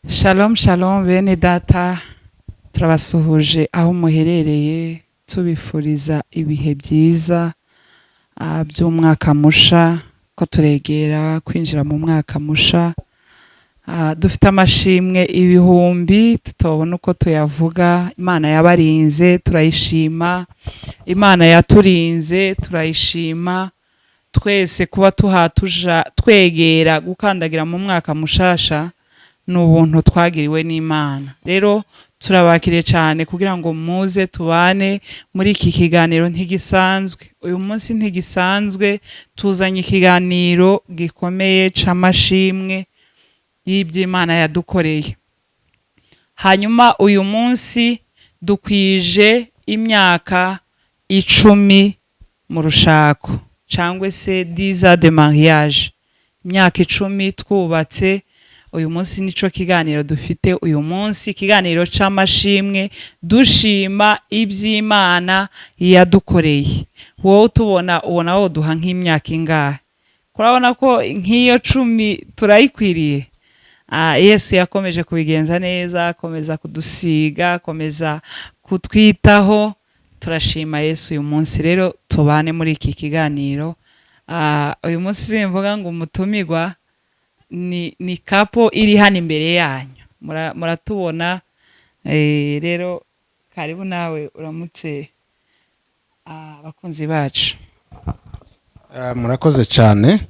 Shalom shalom, bene data, turabasuhuje aho muherereye, tubifuriza ibihe byiza by'umwaka musha, ko turegera kwinjira mu mwaka musha. Dufite amashimwe ibihumbi tutobona uko tuyavuga. Imana yabarinze, turayishima. Imana yaturinze, turayishima twese. Kuba tuhatuja twegera gukandagira mu mwaka mushasha ni ubuntu twagiriwe n'Imana. Rero turabakiriye cyane kugira ngo muze tubane muri iki kiganiro. Ntigisanzwe uyu munsi, ntigisanzwe. Tuzanye ikiganiro gikomeye c'amashimwe y'iby'Imana yadukoreye. Hanyuma uyu munsi dukwije imyaka 10 mu rushako, cyangwa se 10 ans de mariage, imyaka 10 twubatse. Uyu munsi nico kiganiro dufite uyu munsi, ikiganiro c'amashimwe, dushima iby'Imana yadukoreye. Wowe utubona, ubona woduha nk'imyaka ingahe? Kurabona ko nk'iyo 10 turayikwiriye. Yesu yakomeje kubigenza neza, akomeza kudusiga, akomeza kutwitaho. Turashima Yesu. Uyu munsi rero tubane muri iki kiganiro. Uyu munsi simvuga ngo umutumirwa ni couple iri hano imbere yanyu. Muratubona. Rero karibu nawe uramutse abakunzi bacu. Murakoze cyane.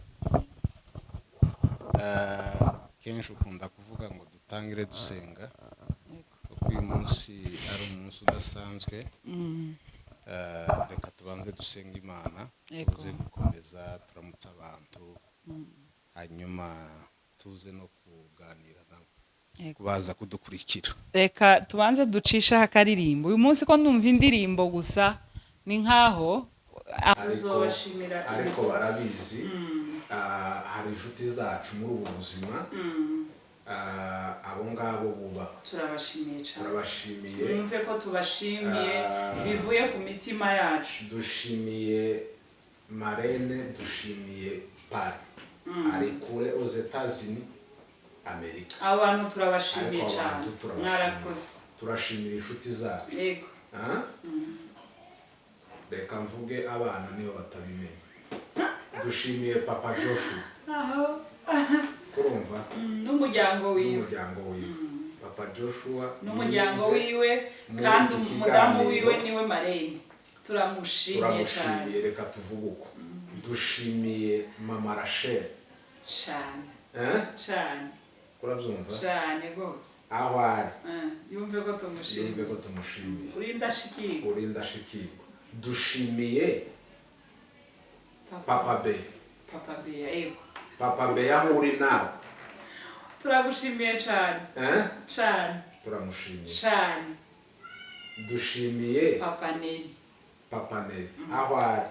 Kenshi ukunda kuvuga ngo dutangire dusenga, kuko uyu munsi ari umunsi udasanzwe. Reka tubanze dusenga Imana, tuze gukomeza turamutse abantu, hanyuma tuze no kuganira nabo kubaza kudukurikira. Reka tubanze ducisheho akaririmbo uyu munsi, ko ndumva indirimbo gusa ni nkaho tuzobashimira. Ariko barabizi. Hari inshuti zacu muri ubu buzima. Abo ngabo buba Turabashimiye cyane. Turabashimiye. Mwumve ko tubashimiye bivuye ku mitima yacu. Dushimiye marraine, dushimiye parrain, ari kure, aux États-Unis Amerika. Abo bantu turabashimiye Ariko cyane. abantu turabashimiye. Mwarakoze. Turashimira inshuti zacu. Ah? Reka mvuge abana nibo batabimenya. Dushimiye papa Joshua. Aho. Kurumva? N'umuryango wiwe. N'umuryango wiwe, papa Joshua N'umuryango yiyumve wiwe. muri Kandi iki umudamu kiganiro. wiwe niwe marraine, turamushimiye cyane. Turamushimiye. Reka tuvuge uko dushimiye mama Rachel. Cyane. Eh? Cyane. Urabyumva? Cyane rwose. Aho ari Yumve ko yumve tumushimiye. ko tumushimiye. Uri indashikirwa. Uri indashikirwa. Dushimiye papa Be. Papa Beya, yego. Papa Be, aho uri nawe. Turagushimiye cyane. Eh? Cyane. Turamushimiye. Cyane. Dushimiye papa Neri. Papa Neri, aho ari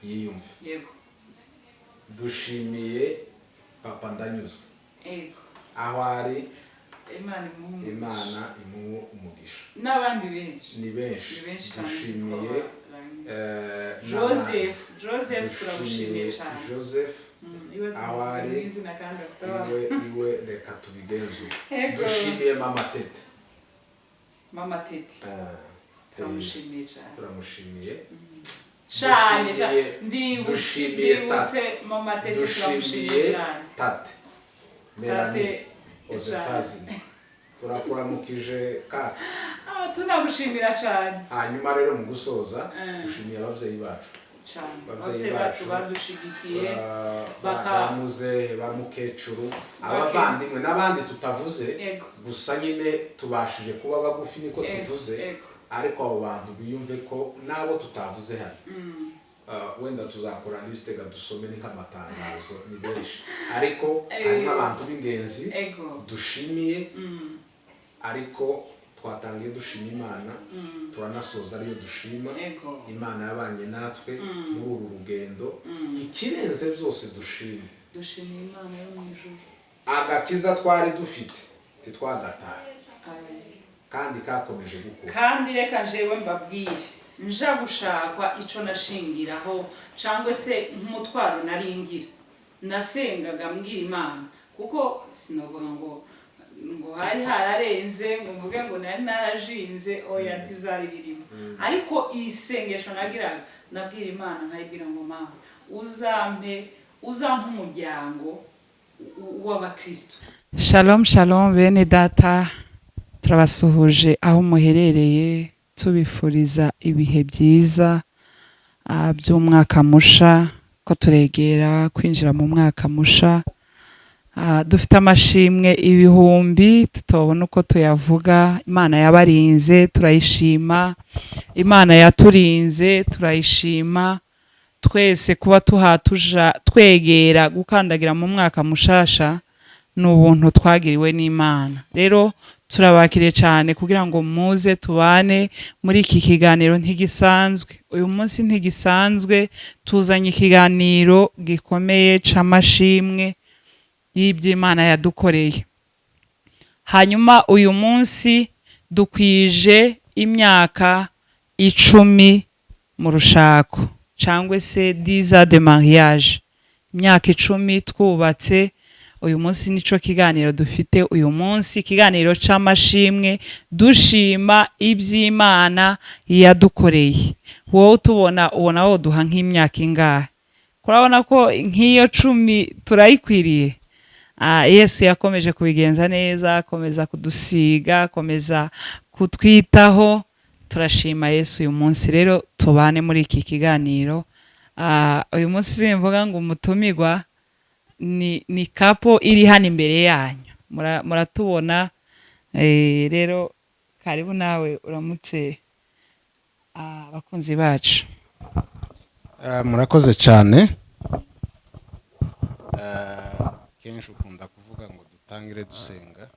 yiyumve. Dushimiye papa Ndanyuzwe. Aho ari. Imana imuhe umugisha. Imana imuhe umugisha. N'abandi benshi. Ni benshi. Ni benshi cyane. Dushimiye Joseph. n'abandi. Joseph, turagushimiye Dushimiye cyane. Joseph. Iwe Aho tumuzi ari. mu izina kandi afite abana. Iwe iwe, reka tubigenzure. Dushimiye mama Tete. Mama Tete. Turamushimiye cyane. Turamushimiye. Cyane cyane. Dushimiye Ndibutse dushimiye ndibutse Tate. Mama Tete, turamushimiye Dushimiye cyane. Tate Melanie. Tate. Aux États-Unis, turakuramukije kaka. Tunagushimira cyane. Hanyuma rero mu gusoza, dushimiye ababyeyi bacu. Cyane. Ababyeyi Ababyeyi bacu bacu. badushigikiye. Ba muzehe, ba mukecuru, abavandimwe n'abandi tutavuze. Gusa nyine tubashije kuba bagufi, niko tuvuze. Ariko abo bantu biyumve ko n'abo tutavuze hano, wenda tuzakora liste ga dusome, ni nk'amatangazo, ni benshi, ariko harimo abantu b'ingenzi dushimiye. Ariko twatangiye dushima Imana, turanasoza ariyo dushima. Imana yabanye natwe muri uru rugendo. Ikirenze byose dushima, Dushimiye Imana yo mu ijuru. Agakiza twari dufite ntitwagataye, Aye. kandi kakomeje gukura. Kandi reka jewe mbabwire, nja gushakwa, ico nashingiraho cyangwa se nk'umutwaro naringira, nasengaga mbwira Imana, kuko sinovuga ngo Hari hararenze ngo mvuge ngo nari narajinze, oya, ntibzari birimo. Ariko iyi sengesho nagiraga, nabwira Imana, nkayibwira ngo: "Mana, uzampe umuryango w'abakristo." Shalom shalom, bene data, turabasuhuje aho muherereye, tubifuriza ibihe byiza by'umwaka musha, ko turegera kwinjira mu mwaka musha. Dufite amashimwe ibihumbi tutobona uko tuyavuga. Imana yabarinze, turayishima. Imana yaturinze, turayishima twese. Kuba tuhatuja twegera gukandagira mu mwaka mushasha ni ubuntu twagiriwe n'Imana. Rero turabakiriye cyane kugira ngo muze tubane muri iki kiganiro. Ntigisanzwe uyu munsi, ntigisanzwe. Tuzanye ikiganiro gikomeye c'amashimwe y'iby'Imana yadukoreye. Hanyuma uyu munsi dukwije imyaka 10 mu rushako, cyangwa se 10 ans de mariage, imyaka 10 twubatse. Uyu munsi nico kiganiro dufite uyu munsi, ikiganiro c'amashimwe, dushima iby'Imana yadukoreye. Wowe utubona, ubona woduha nk'imyaka ingahe? Kurabona ko nk'iyo 10 turayikwiriye. Yesu yakomeje kubigenza neza, akomeza kudusiga, akomeza kutwitaho. Turashima Yesu. Uyu munsi rero tubane muri iki kiganiro. Uyu munsi simvuga ngo umutumirwa ni couple iri hano imbere yanyu. Muratubona. Rero karibu nawe uramutse abakunzi bacu. Murakoze cyane. Kenshi ukunda kuvuga ngo dutangire dusenga,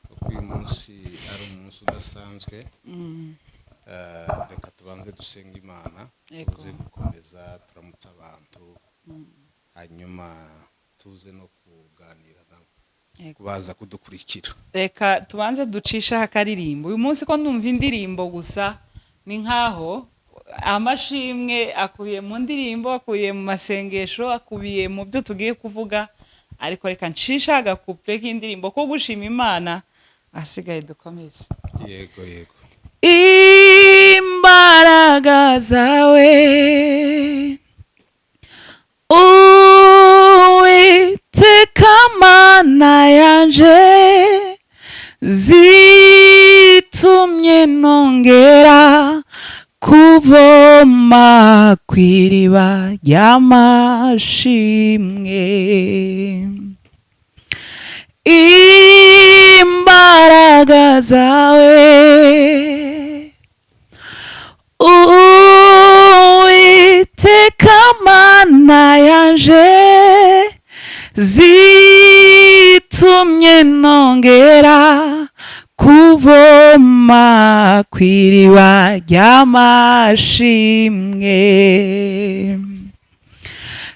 kuko uyu munsi ari umunsi udasanzwe. Reka tubanze dusenga Imana, tuze gukomeza turamutse abantu, hanyuma tuze no kuganira nabo kubaza kudukurikira. Reka tubanze ducisheho akaririmbo. Uyu munsi ko ndumva indirimbo gusa, ni nkaho amashimwe akubiye mu ndirimbo, akubiye mu masengesho, akubiye mu byo tugiye kuvuga. Ariko reka ncishe agakupure k'indirimbo ko gushima Imana, ahasigaye dukomeze. Yego. Imbaraga zawe, Uwiteka Mana yanje, zitumye nongera kuvoma ku iriba ry'amashimwe. Imbaraga zawe, Uwiteka Mana yanje, zitumye nongera kuvoma ku iriba ry'amashimwe,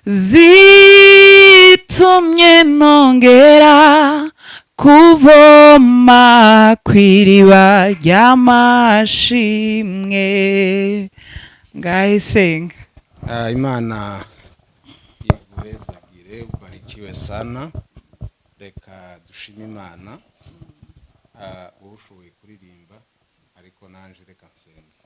zitumye nongera kuvoma ku iriba ry'amashimwe. Ngahe senga. Imana iguhezagire, ubarikiwe sana. Reka dushime Imana. Wowe ushoboye kuririmba, ariko nanje reka nsenge.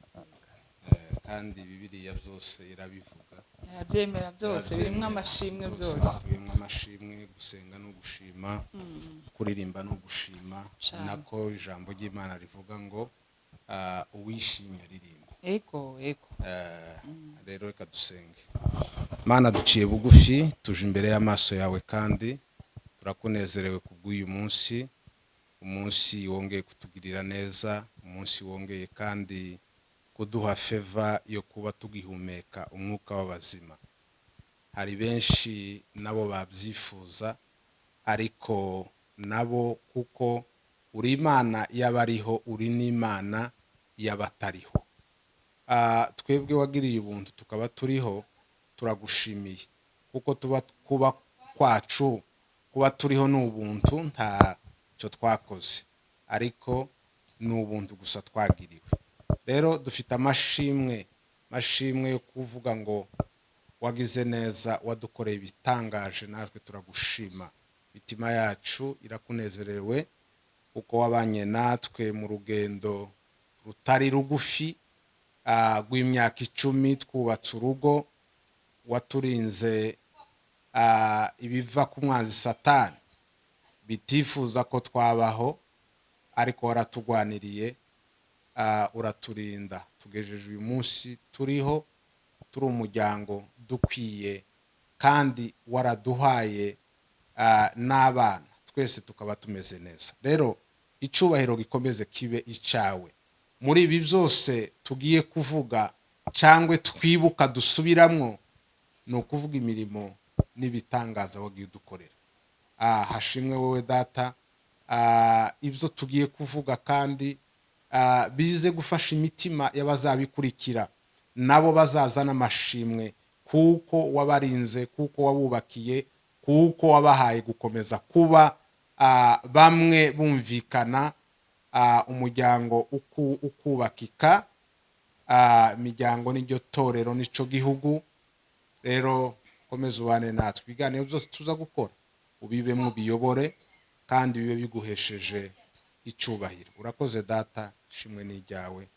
Kandi Bibiliya byose irabivuga. Irabyemera byose, birimo Irabyemera. amashimwe byose. Birimo amashimwe. Gusenga no gushima, kuririmba no gushima. Cane. Nako ijambo ry'Imana rivuga ngo uwishimye aririmba. Ego. Rero reka dusenge. Mana, duciye bugufi, tuje imbere y'amaso yawe, kandi turakunezerewe kubw'uyu munsi, umunsi wongeye kutugirira neza, umunsi wongeye kandi kuduha favor yo kuba tugihumeka umwuka w'abazima. Hari benshi nabo babyifuza, ariko nabo, kuko uri Imana y'abariho, uri n'Imana y'abatariho. Twebwe wagiriye ubuntu tukaba turiho, turagushimiye, kuko tuba kuba kwacu, kuba turiho ni ubuntu, ntacyo twakoze, ariko ni ubuntu gusa twagiriwe. Rero dufite amashimwe, amashimwe yo kuvuga ngo wagize neza, wadukoreye ibitangaje, natwe turagushima, imitima yacu irakunezerewe. Kuko wabanye natwe mu rugendo rutari rugufi rw'imyaka 10 twubatse urugo. Waturinze ibiva ku mwanzi Satani bitifuza ko twabaho, ariko waratugwaniriye, uraturinda, tugejeje uyu munsi turiho, turi umuryango dukwiye, kandi waraduhaye n'abana, twese tukaba tumeze neza. Rero icyubahiro gikomeze kibe icyawe muri ibi byose tugiye kuvuga cyangwa twibuka dusubiramwo, ni ukuvuga imirimo n'ibitangaza wagiye udukorera. Hashimwe wowe Data. Ibyo tugiye kuvuga kandi bize gufasha imitima y'abazabikurikira, nabo bazazana amashimwe, kuko wabarinze, kuko wabubakiye, kuko wabahaye gukomeza kuba bamwe bumvikana, umuryango ukubakika. Imiryango n'iryo torero n'ico gihugu. Rero komeza ubane natwe, ibiganiro byose tuza gukora ubibemo, ubiyobore, kandi bibe biguhesheje icyubahiro. Urakoze Data, shimwe n'iryawe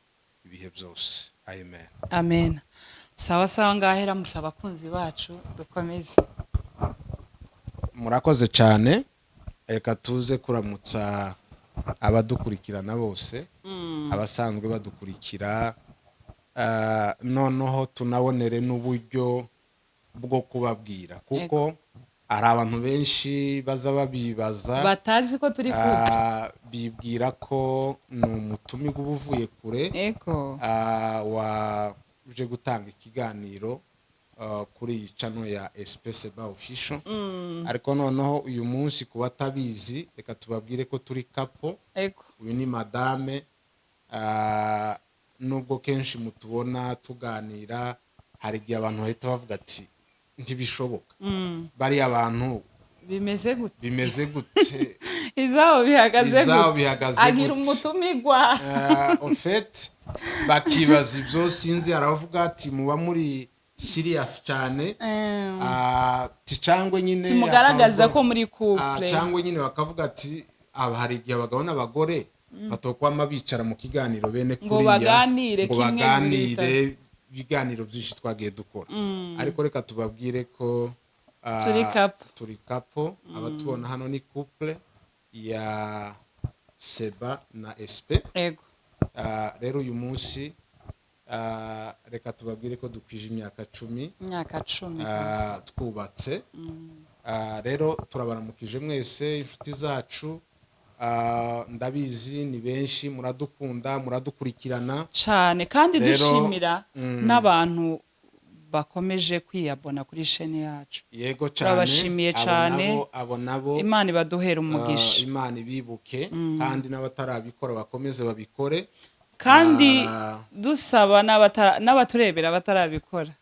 ibihe byose, amen. Amen. Sawa sawa, ngahe ramutse abakunzi bacu, dukomeze. Murakoze cyane. Reka tuze kuramutsa abadukurikirana bose, abasanzwe badukurikira, noneho tunabonere n'uburyo bwo kubabwira, kuko hari abantu benshi baza babibaza batazi ko turi couple. Bibwira ko ni umutumirwa uba uvuye kure waje gutanga ikiganiro kuri iyi channel ya Space Bar Official. Ariko noneho uyu munsi, ku batabizi, reka tubabwire ko turi couple. Uyu ni madame. Nubwo kenshi mutubona tuganira, hari igihe abantu bahita bavuga ati: "Ntibishoboka, bariya bantu Bimeze gute? bimeze gute?" Izabo bihagaze Izabo gute? bihagaze Agira gute? umutumirwa. En fait bakibaza ibyo, sinzi, aravuga ati muba muri serious cyane. Ti cyangwa nyine Timugaragaza ko muri couple. Cyangwa nyine bakavuga ati aba hari igihe abagabo n'abagore batokwama bicara mu kiganiro bene Ngo kuriya, baganire ngo kimwe muri baganire ibiganiro byinshi twagiye dukora. Ariko reka tubabwire ko Turi couple. Turi couple. Abatubona hano ni couple ya Seba na SP. Rero uyu munsi reka tubabwire ko dukwije imyaka 10 Imyaka 10 kabisa. twubatse. Rero turabaramukije mwese, inshuti zacu. Ndabizi ni benshi muradukunda, muradukurikirana. Cyane, kandi dushimira n'abantu bakomeje kwiyabona kuri chaîne yacu. Yego cyane. Turabashimiye Abo cyane. Abo nabo Imana ibaduhera umugisha. Imana ibibuke, kandi n'abatarabikora bakomeze babikore. Kandi dusaba n'abaturebera batarabikora,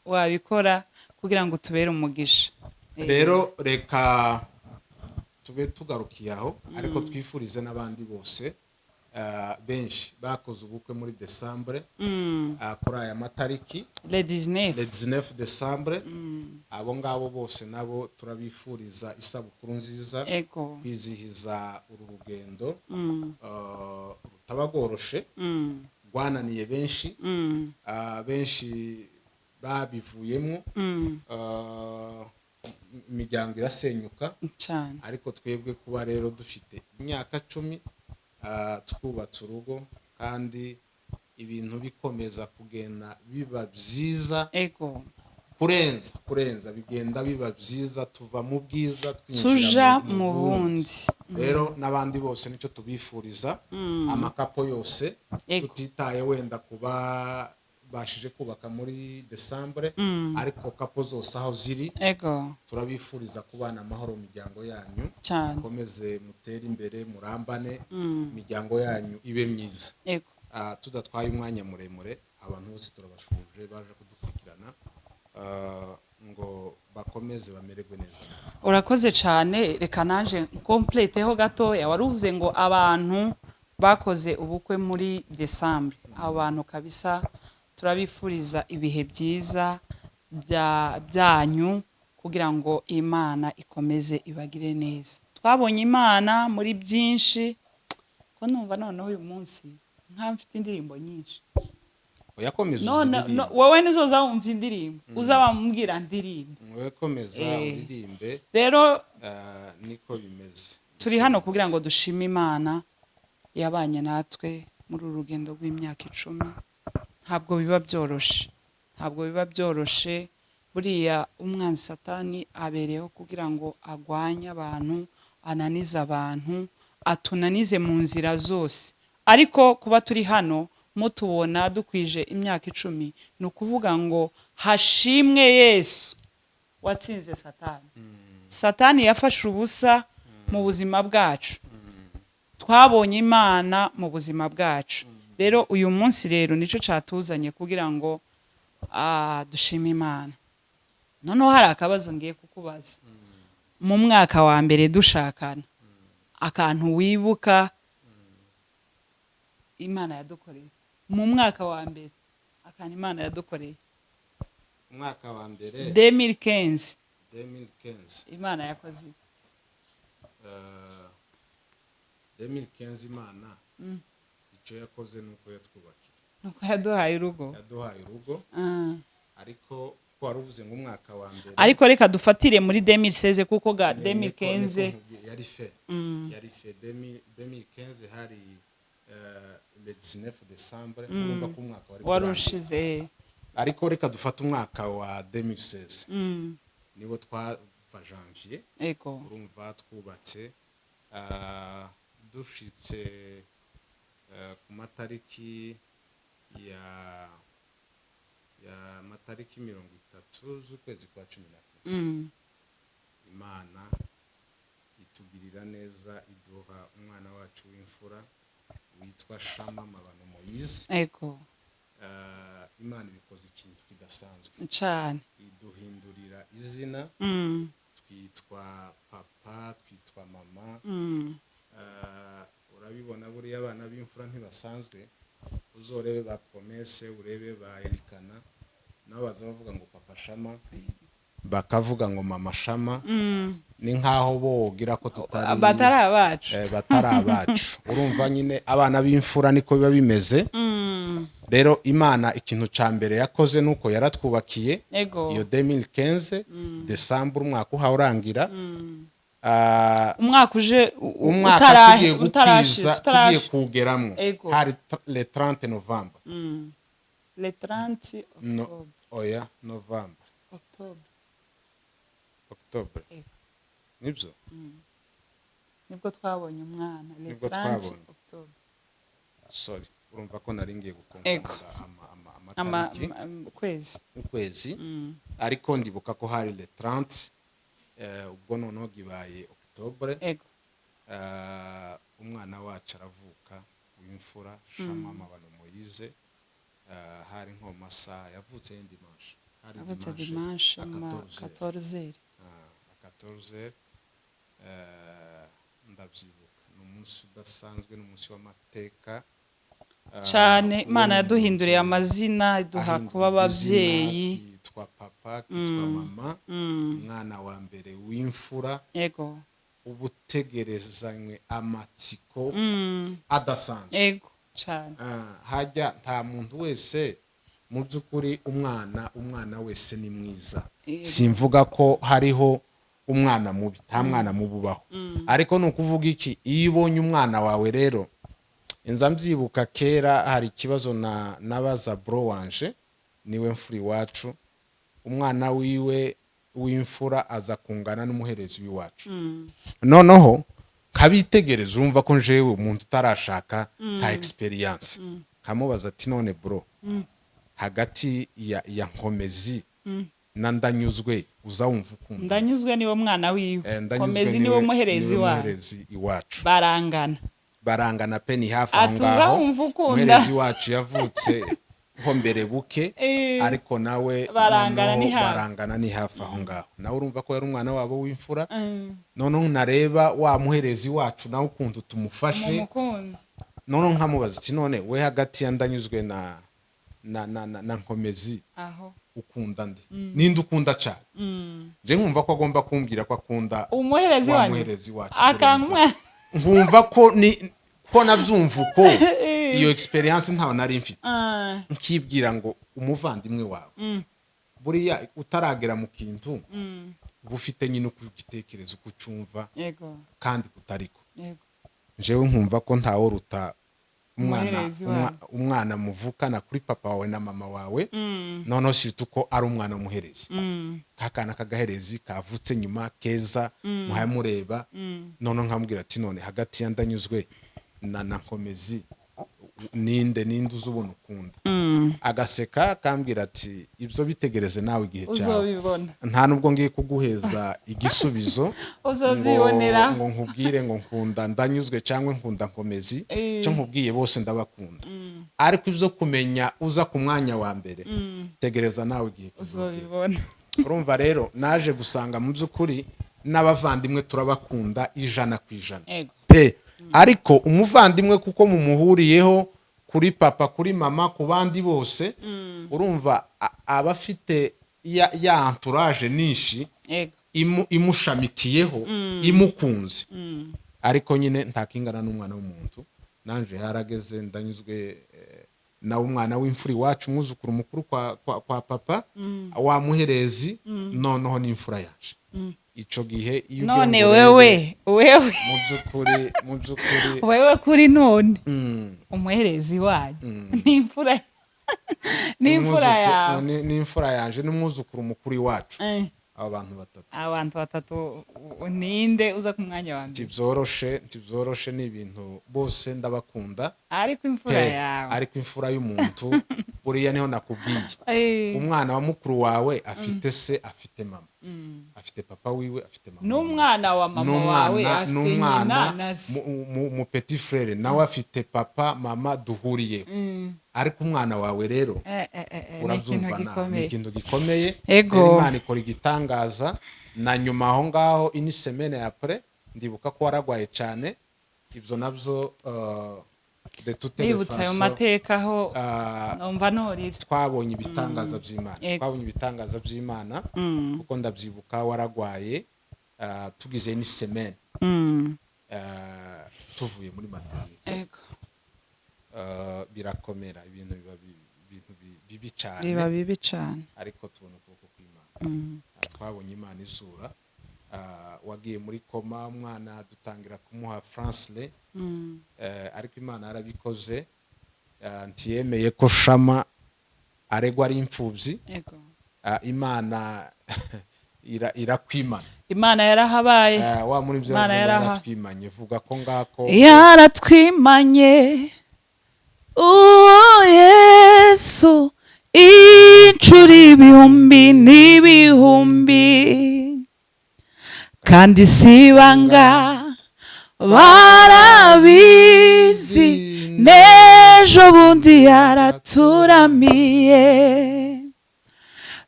wabikora kugira ngo tubere umugisha. Rero reka tube tugarukiye aho, ariko twifurize n'abandi bose, benshi bakoze ubukwe muri décembre, kuri aya matariki, Le 19. le 19 décembre, abo ngabo bose nabo turabifuriza isabukuru nziza, kwizihiza uru rugendo rutaba rworoshe, rwananiye benshi, benshi babivuyemo, imiryango irasenyuka. Cyane. Ariko twebwe kuba rero dufite imyaka 10 twubatse urugo, kandi ibintu bikomeza kugenda biba byiza, kurenza bigenda biba byiza, tuva mu bwiza twinjira Tuja mu bundi. Rero n'abandi bose nicyo tubifuriza, ama couple yose, tutitaye wenda kuba bashije kubaka muri décembre, ariko couple zose aho ziri, turabifuriza kubana amahoro mu miryango yanyu. Mukomeze mutere imbere, murambane, imiryango yanyu ibe myiza. Tudatwaye umwanya muremure, abantu bose turabashuje baje kudukurikirana, ngo bakomeze bamererwe neza. Urakoze cyane. Reka naje nkompleteho gatoya. Wari uvuze ngo abantu bakoze ubukwe muri décembre, abo bantu kabisa turabifuriza ibihe byiza byanyu, kugira ngo Imana ikomeze ibagire neza. Twabonye Imana muri byinshi. Ko numva noneho uyu munsi nka mfite indirimbo nyinshi. Oyakomeza None uziririmbe. No, wowe nizoza wumva indirimbo, uzaba mbwira ndirimbe. Wowe komeza uririmbe. Rero niko bimeze. turi hano kugira ngo dushime Imana yabanye natwe muri uru rugendo rw'imyaka 10. Ntabwo biba byoroshe, ntabwo biba byoroshe. Buriya umwanzi Satani abereyeho kugira ngo agwanye abantu, ananize abantu, atunanize mu nzira zose. Ariko kuba turi hano mutubona dukwije imyaka 10, ni ukuvuga ngo hashimwe Yesu watsinze Satani. Satani yafashe ubusa mu buzima bwacu, twabonye Imana mu buzima bwacu. Rero uyu munsi rero nicyo cyatuzanye kugira ngo dushime Imana. Noneho hari akabazo ngiye kukubaza. Mu mwaka wa mbere dushakana, akantu wibuka Imana yadukoreye mu mwaka wa mbere, akantu Imana yadukoreye? Umwaka wa mbere? 2015. 2015. Imana yakoze iki? 2015 Imana icyo yakoze ni uko yatwubakiye. Nuko yaduhaye urugo. Yaduhaye urugo. Ariko ko wari uvuze ngo umwaka wa mbere? Ariko reka dufatire muri 2016 kuko ga 2015. Niko nkubwiye, yari fe yari fe 2015, hari le 19 décembre. Urumva ko umwaka wari wari kurangira. ushize. Ariko reka dufate umwaka wa 2016. Niwo twava janvier. Urumva twubatse, dushitse ku matariki ya matariki 30 z'ukwezi kwa 11, Imana itugirira neza, iduha umwana wacu w'imfura witwa Shama Mabano Moise. Imana ibikoze ikintu kidasanzwe, iduhindurira izina, twitwa papa, twitwa mama. Urabibona, buriya abana b'imfura ntibasanzwe. Uzorebe ba Promesse, urebe ba Elikana, nabo baza bavuga ngo papa Shama, bakavuga ngo mama Shama. Ni nkaho bogira ko tutari batari abacu. Batari abacu. Urumva nyine abana b'imfura niko biba bimeze. Rero Imana ikintu ca mbere yakoze nuko yaratwubakiye. Iyo 2015 décembre, umwaka uhawe urangira. Umwaka uje umwaka tugiye gukwiza, tugiye kuwugeramwo, hari le 30 novembre. Le 30 No, octobre. Oya, novembre. Octobre. Octobre. Ego. Nibyo. Nibwo twabonye umwana le Nibwo 30 twabonye. octobre. Sorry, urumva ko nari ngiye gukonfunda amatariki. Ukwezi. Ukwezi. Ariko ndibuka ko hari le 30, ubwo noneho gibaye octobre. Umwana wacu aravuka w'imfura, Shama Mabano Moise. Hari nko mu masaha, yavutse ni dimanche, hari Avutse dimanche à ma 14 14. À 14, ndabyibuka, ni umunsi udasanzwe, ni umunsi w'amateka. Cane. Imana Uwo yaduhinduriye muntu amazina, iduha ahindura kuba ababyeyi. izina, kitwa papa, kitwa mama. Umwana wa mbere w'imfura uba utegerezanywe amatsiko adasanzwe. Ego cane. Hajya nta muntu wese mu by'ukuri, umwana wese ni mwiza. Simvuga ko hariho umwana mubi, nta mwana mubi ubaho. Ariko ni ukuvuga iki? Iyo ubonye umwana wawe rero, inza mbyibuka kera hari ikibazo na nabaza bro wanje, niwe mfura iwacu. Umwana wiwe w'imfura aza kungana n'umuherezi w'iwacu. Noneho nkabitegereza, urumva ko njewe umuntu utarashaka, nta experience, nkamubaza ati: "None bro, hagati ya Nkomezi na Ndanyuzwe, uza wumva ukunda?" Ndanyuzwe niwe mwana wiwe. Ndanyuzwe. Komezi niwe muherezi Niwe wacu. muherezi iwacu. Barangana. Barangana pe, ni hafi aho Ati uza ngaho. wumva ukunda. Umuherezi wacu yavutse ho mbere buke, ariko nawe Barangana, noneho ni hafi. Barangana, ni hafi aho ngaho. Nawe urumva ko yari umwana wabo w'imfura. Noneho nareba wa muherezi wacu nawe ukuntu tumufashe, Mumukunda. noneho nkamubaza ati: "None we, hagati ya Ndanyuzwe na Nkomezi?" Aho. Ukunda nde? Ninde ukunda cyane? Je nkumva ko agomba kumbwira ko akunda Umuherezi wa wanyu. muherezi wacu Akanga kurenza. umwana. Nkumva ko ni ko nabyumva uko, iyo experience ntawe nari mfite. Nkibwira ngo umuvandimwe wawe, buriya utaragera mu kintu, uba ufite nyine uko ugitekereza, uko ucumva, kandi kutariko. Njyewe nkumva ko ntawe ruta umwana, Umuherezi wawe. umwana muvukana kuri papa wawe na mama wawe, noneho surtout ko ari umwana w'umuherezi, kakana k'agaherezi kavutse nyuma, keza muhaye mureba. Noneho nkamubwira ati: "None hagati ya Ndanyuzwe na Nkomezi, ninde uzi ubona ukunda?" Agaseka, akambwira ati: "Ibyo bitegereze nawe igihe cyawe." Uzobibona. Nta nubwo ngiye kuguheza igisubizo Uzobyibonera. ngo nkubwire ngo nkunda Ndanyuzwe cyangwa nkunda Nkomezi. Cyo nkubwiye, bose ndabakunda, ariko ibyo kumenya uza ku mwanya wa mbere, tegereza nawe igihe kizogera. Uzobibona. Urumva rero, naje gusanga mu by'ukuri n'abavandimwe turabakunda 100% pe. Ariko umuvandimwe, kuko mumuhuriyeho kuri papa, kuri mama, ku bandi bose, urumva aba afite ya entourage nyinshi imushamikiyeho, imukunze. Ariko nyine ntakingana n'umwana w'umuntu. Nanje harageze Ndanyuzwe, nawe umwana w'imfura iwacu, umwuzukuru mukuru kwa papa wa muherezi, noneho n'imfura yaje ico gihe iyo ugira None ngo urebe, wewe, wewe, mu by'ukuri wewe kuri none, umuherezi wanyu ni imfura yawe. Ni imfura yanje n'umwuzukuru mukuru iwacu. Abo bantu batatu. Abantu batatu, ninde uza ku mwanya wa mbere? Ntibyoroshe, ni ibintu bose ndabakunda Ariko imfura pe. yawe. Ariko imfura y'umuntu, buriya niho nakubwiye, umwana wa mukuru wawe afite se, afite mama, afite papa wiwe, afite mama wiwe. N'umwana wa mama wawe N'umwana afite n'umwana nyina na se. mu petit frère nawe afite papa, mama duhuriye. Ariko umwana wawe rero, Ni ikintu urabyumva ni gikomeye. ikintu gikomeye. Ego. Rero Imana ikora igitangaza. Na nyuma aho ngaho, une semaine après, ndibuka ko waragwaye cyane. Ibyo nabyo, de toutes les Nibutse ayo façons, mateka aho, numva norira. twabonye ibitangaza by'Imana. Twabonye ibitangaza by'Imana, kuko ndabyibuka waragwaye, tugize une semaine, tuvuye muri maternité. Birakomera, ibintu biba ibintu bibi cyane. Biba bibi cyane. Ariko tubona ukuboko kw'Imana. Twabonye Imana izura. Wagiye muri coma, umwana dutangira kumuha France. Ariko Imana yarabikoze. Ntiyemeye ko Shama aregwa ari imfubyi. Imana irakwimana. Imana yarahabaye. Wa muri byo Imana yaratwimanye, vuga ko ngako. Yaratwimanye uwo Yesu inshuro ibihumbi n'ibihumbi, kandi si ibanga, barabizi, n'ejo bundi yaraturamiye.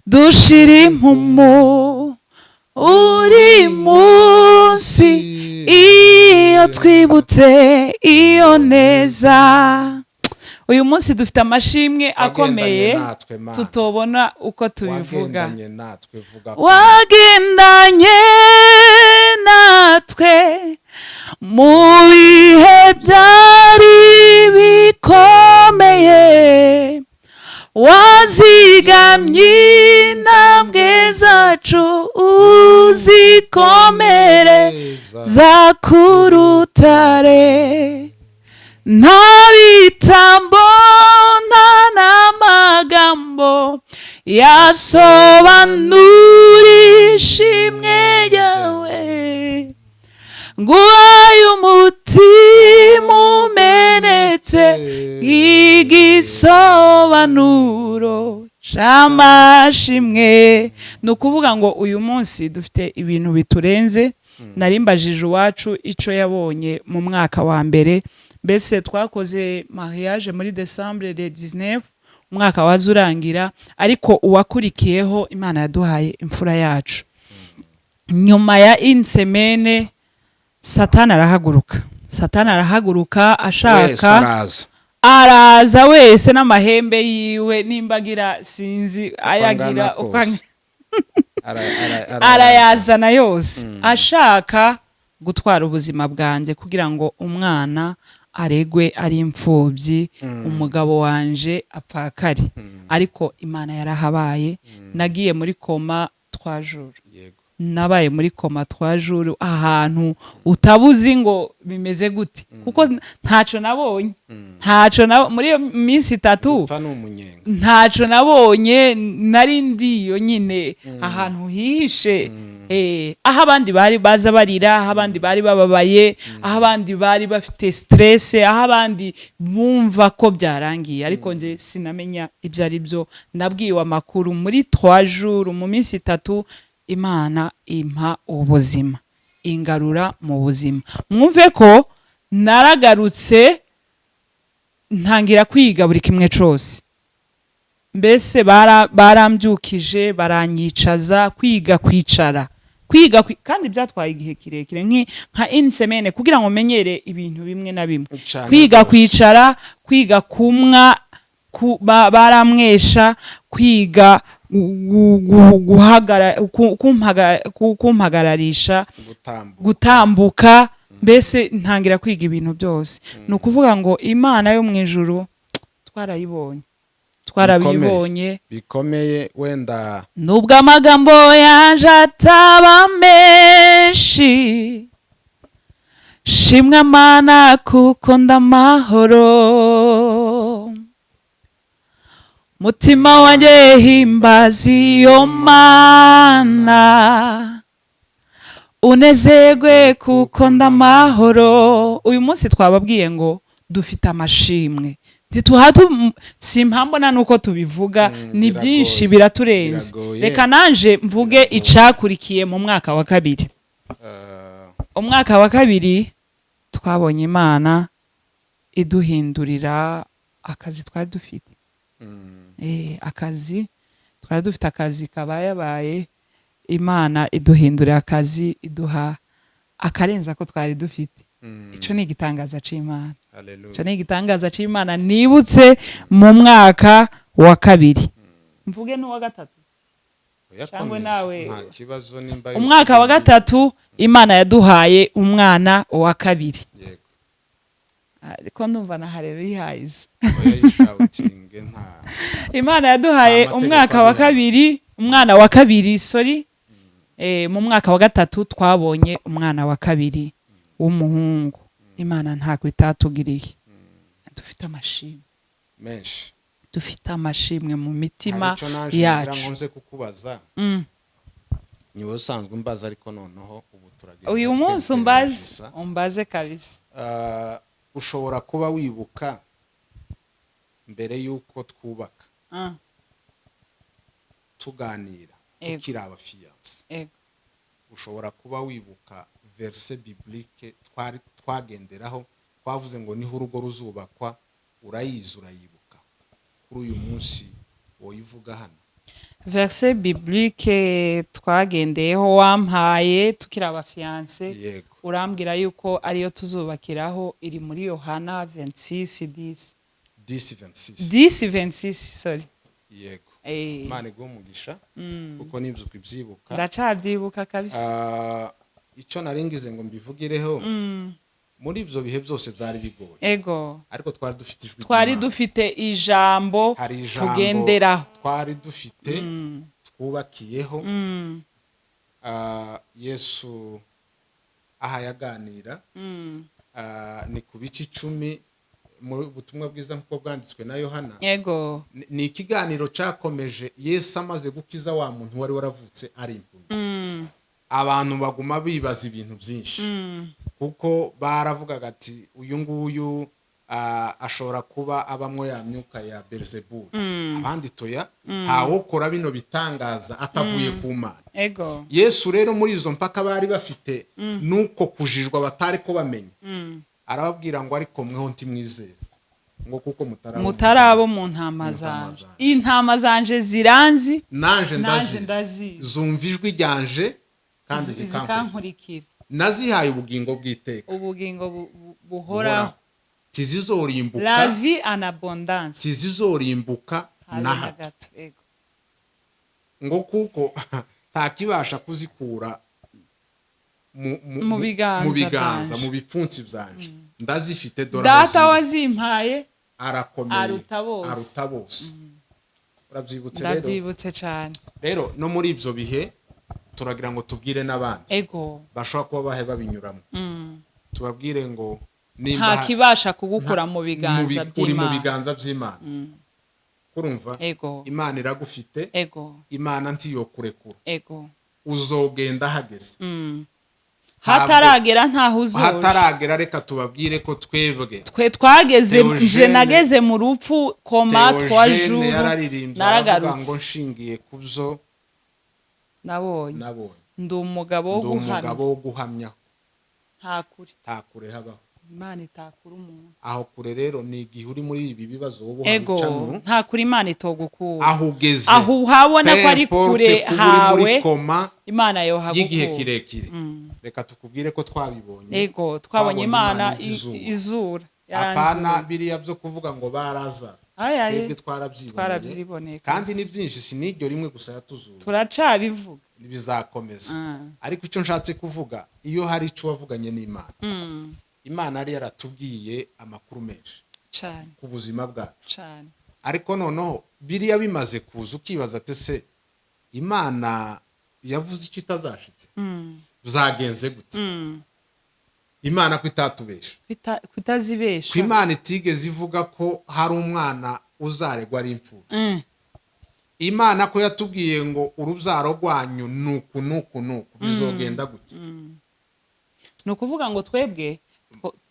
Dushira impumu uri munsi iyo twibutse iyo neza. Uyu munsi dufite amashimwe akomeye Wagendanye natwe, Mana. tutobona uko tubivuga. Wagendanye natwe, vuga ko. Wagendanye natwe mu bihe byari bikomeye, wazigamye intambwe zacu, uzikomere za kurutare. Nta bitambo, nta n'amagambo yasobanura ishimwe ryawe. Nguhaye umutima umenetse nk'igisobanuro c'amashimwe. Ni ukuvuga ngo uyu munsi dufite ibintu biturenze. Nari mbajije iwacu ico yabonye mu mwaka wa mbere. Mbese twakoze mariage muri décembre le 19, umwaka waza urangira, ariko uwakurikiyeho Imana yaduhaye imfura yacu. Nyuma ya une semaine, Satani arahaguruka, Satani arahaguruka Wese ashaka araza. Araza wese n'amahembe yiwe, nimbagira sinzi ayagira uko uko angana kose. Arayazana yose, ashaka gutwara ubuzima bwanjye kugira ngo umwana aregwe ari imfubyi, umugabo wanje apfakare. Ariko Imana yarahabaye. Nagiye muri coma 3 jours. Nabaye muri coma 3 jours, ahantu utabuzi ngo bimeze gute, kuko ntacyo nabonye, ntacyo muri iyo minsi 3. Gupfa ni umunyenga. Ntacyo nabonye, nari ndiyo nyine ahantu hihishe, aho abandi bari baza barira, aho abandi bari bababaye, aho abandi bari bafite stress, aho abandi bumva ko byarangiye, ariko njye sinamenya ibyo ari byo. Nabwiwe amakuru muri 3 jours, mu minsi 3, Imana impa ubuzima, ingarura mu buzima. Mwumve ko naragarutse, ntangira kwiga buri kimwe cyose. Mbese barambyukije, baranyicaza kwiga kwicara, kwiga kandi byatwaye igihe kirekire, nka une semaine, kugira ngo menyere ibintu bimwe na bimwe. Cane Kwiga rwose. kwicara, kwiga kumwa, baramwesha, kwiga kumpagararisha, gutambuka, gutambuka. Mbese ntangira kwiga ibintu byose. Ni ukuvuga ngo Imana yo mu ijuru twarayibonye, twarabibonye. Bikomeye wenda. Nubwo amagambo yanje ataba menshi, shimwa Mana kuko ndamahoro. Mutima wanjye, himbaza iyo Mana, unezerwe kuko ndamahoro. Uyu munsi twababwiye ngo dufite amashimwe, ntituha, simpambona nuko tubivuga. Ni Biragoye. byinshi, biraturenze. Biragoye. Reka nanje mvuge icakurikiye mu mwaka wa kabiri. Umwaka wa kabiri twabonye Imana iduhindurira akazi twari dufite. Akazi twari dufite, akazi kabayabaye, Imana iduhindurira akazi, iduha akarenza ko twari dufite. Ico ni igitangaza c'Imana. Hallelujah. Ico ni igitangaza c'Imana nibutse mu mwaka wa kabiri. Mvuge n'uwa gatatu? Oya, Cyangwa komeza. nawe- Nta kibazo nimba Umwaka wa gatatu Imana yaduhaye umwana wa kabiri. Ariko ndumva na haleluya ihayize. Oya, yishoutinge, nta Imana yaduhaye Nta mategeko umwaka wa abihari. kabiri, umwana wa kabiri, sorry. Mu mwaka wa gatatu twabonye umwana wa kabiri w'umuhungu. Imana ntabwo itatugiriye. Dufite amashimwe Menshi. Dufite amashimwe mu mitima Hari icyo naje ngira ngo yacu. nze kukubaza. Ni wowe usanzwe umbaza, ariko noneho ubu turagenda Uyu munsi twemera umbaze. gusa. Umbaze kabisa. Ushobora kuba wibuka mbere y'uko twubaka, tuganira, tukiri abafiancés, ushobora kuba wibuka verset biblique twari twagenderaho, twavuze ngo niho urugo ruzubakwa? Urayizi, urayibuka? Kuri uyu munsi woyivuga hano? Verset biblique twagendeyeho, wampaye tukiri abafiancés, urambwira yuko ariyo tuzubakiraho, iri muri Yohana 26 10. 10 26. 10 26, sorry. Yego. Imana iguhe umugisha, kuko nibyo ibyibuka. Ndacabyibuka kabisa. Icyo nari ngize ngo mbivugireho, muri ibyo bihe byose byari bigoye, ariko twari dufite ijwi Twari ry'Imana. dufite ijambo Hari ijambo tugenderaho. twari dufite, twubakiyeho. Yesu aha yaganira, ni ku bice 10 mu butumwa bwiza nk'uko bwanditswe na Yohana. Ni ikiganiro cyakomeje Yesu amaze gukiza wa muntu wari waravutse ari impumyi. Abantu baguma bibaza ibintu byinshi, kuko baravugaga ati: "Uyu nguyu ashobora kuba abamwo ya myuka ya Beelzebul." Abandi: "Toya, ntawukora bino bitangaza atavuye ku Mana." Yesu rero, muri izo mpaka bari bafite nuko kujijwa batari ko bamenya, arababwira ngo: "Ariko mweho ntimwizere ngo kuko mutarabo Mutarabo mu ntama mu ntama zanje. zanje. Intama zanje ziranzi, nanje nanje ndazizi, ndazizi. Zumva ijwi ryanje kandi zikankurikira. Zikankurikira. Nazihaye ubugingo bw'iteka." Ubugingo buhoraho. Tizizorimbuka. La vie en abondance. Tizizorimbuka habe na na hato. Gato, ego. Ngo kuko ntakibasha kuzikura mu biganza mu biganza, byanje. Mu bipfunsi byanje ndazifite, dore aho Data ziri. wazimpaye arakomeye, aruta bose. Aruta bose. Urabyibutse rero? Ndabyibutse cyane. Rero no muri ibyo bihe turagira ngo tubwire n'abandi bashobora kuba bahe babinyuramo, tubabwire ngo nimba nta kibasha kugukura mu biganza uri mu by'Imana. biganza by'Imana, kurumva? Ego. Imana iragufite. Imana ntiyokurekura. Uzogenda hageze. Hataragera ntaho uzoja. Hataragera, reka tubabwire ko twebwe Twe twageze, Theogene, nje nageze mu rupfu, coma 3 Theogene jours, yararirimbye, aravuga ngo naragarutse. Nshingiye ku byo nabonye, nabonye, ndi umugabo wo ndi guhamya umugabo wo guhamya nta kure nta kure habaho Imana itakura umuntu. Aho kure rero ni igihe uri muri ibi bibazo wowe Ego. uhabicamo. Nta kure Imana itogukura. Aho ugeze, aho uhabona ko ari peu importe kure kuba uri muri hawe, coma Imana y'igihe yohagukura. kirekire, reka tukubwire ko twabibonye. Ego, twabonye Imana izi izura. Apana yaranzura. biriya byo kuvuga ngo baraza, Ayaye. twebwe twarabyiboneye. Twarabyiboneye Kandi kabisa. ni byinshi, si n'iryo rimwe gusa yatuzura. Turacabivuga. Bizakomeza. Ariko icyo nshatse kuvuga, iyo hari icyo wavuganye n'Imana, Imana yari yaratubwiye amakuru menshi ku buzima bwacu. Ariko noneho biriya bimaze kuza, ukibaza ati: "Se Imana yavuze icyo itazashitse? Byagenze gute? Imana ko itatubesha?" Kutazibesha. Ko Imana itigeze ivuga ko hari umwana uzaregwa ari imfubyi? Imana ko yatubwiye ngo urubyaro rwanyu nuku nuku nuku bizogenda gutya? Ni ukuvuga ngo twebwe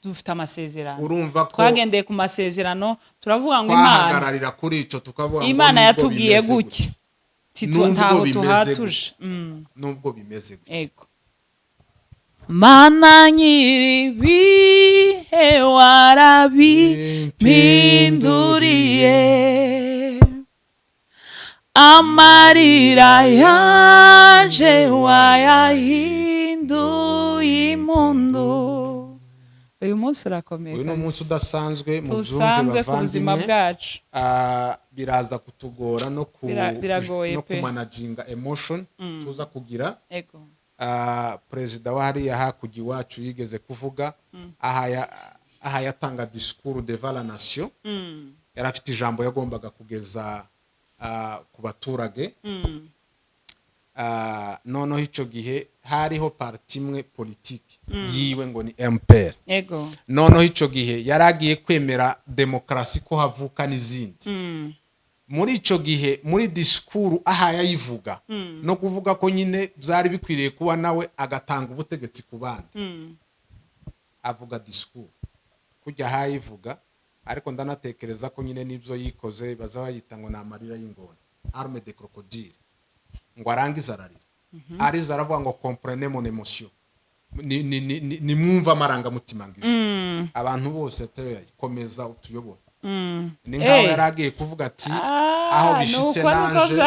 dufite amasezerano. Urumva ko Twagendeye ku masezerano, turavuga ngo Imana twahagararira kuri icyo, tukavuga ngo Imana nubwo yatubwiye bimeze gutya. Nubwo Ntaho bimeze tuhatuje. nubwo bimeze gutya. Ego. Mana nyiribihe, warabimpinduriye, amarira yanje wayahinduye impundu. Uyu munsi urakomeye Uyu ni kabisa. umunsi udasanzwe mu byumve, Tusanzwe ku buzima bavandimwe. bwacu. Biraza kutugora no ku Biragoye no pe. kumanaginga emotion tuza kugira. Perezida wa hariya hakurya iwacu yigeze kuvuga aha yatanga discours devant la nation. Yari afite ijambo yagombaga kugeza ku baturage. Noneho icyo gihe hariho parti imwe politiki yiwe ngo ni MPR. Noneho icyo gihe yari agiye kwemera demokarasi, ko havuka n'izindi. Muri icyo gihe, muri disikuru aha yayivuga no kuvuga ko nyine byari bikwiriye kuba nawe agatanga ubutegetsi ku bandi. Avuga disikuru kujya ahayivuga, ariko ndanatekereza ko nyine n'ibyo yikoze baza bayita ngo ni amarira y'ingona, larmes de crocodile. Ngo arangize ararira, arize aravuga ngo: "Comprenez mon émotion, nimwumve amarangamutima ngize." Abantu bose ate: "Komeza utuyobore." Ni nkaho yari agiye kuvuga ati: "Aho bishitse Nuko niko nanje,